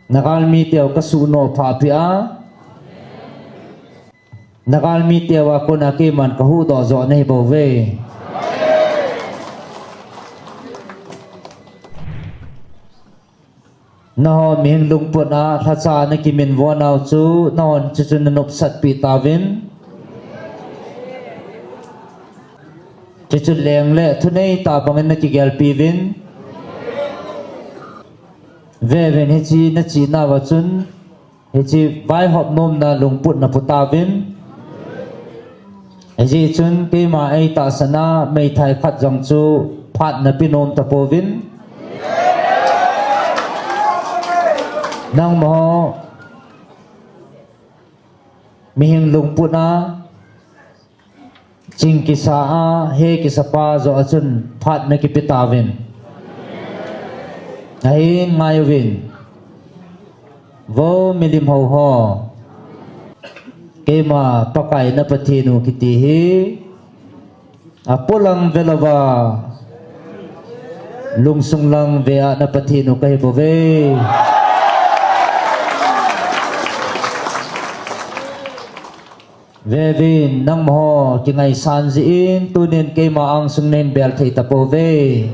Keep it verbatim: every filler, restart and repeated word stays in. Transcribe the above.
Nagalmi teu kasuhnoh phah peh a, Nagalmi teu a kona keiman kahuhdoh joh nahi bouve. Nangho mihing lungput a lhacha nakiminvo nau chu nangho chuchu nanopsat peh tauvin. Chuchu lengle thunei tah bangin nakigelpiuvin. Vevin hiche nachehnauva chun hiche vaihop nomna lungput napu tauvin. Hijeh chun keima eitahsan a meithai khat jong chu phat nape nom tapouvin. Nangho mihing lungput a ching kisa a he kisapa joh a chun phat nakipe tauvin. Ahin ngaiuvin, vo milim houho, keima Pakai na Pathen u kiti hi apolang velouva lungsung lang vea na Pathen u kahi bouve. Vevin nangho kingaisan jeh in tunin keima angsung neibel thei tapouve.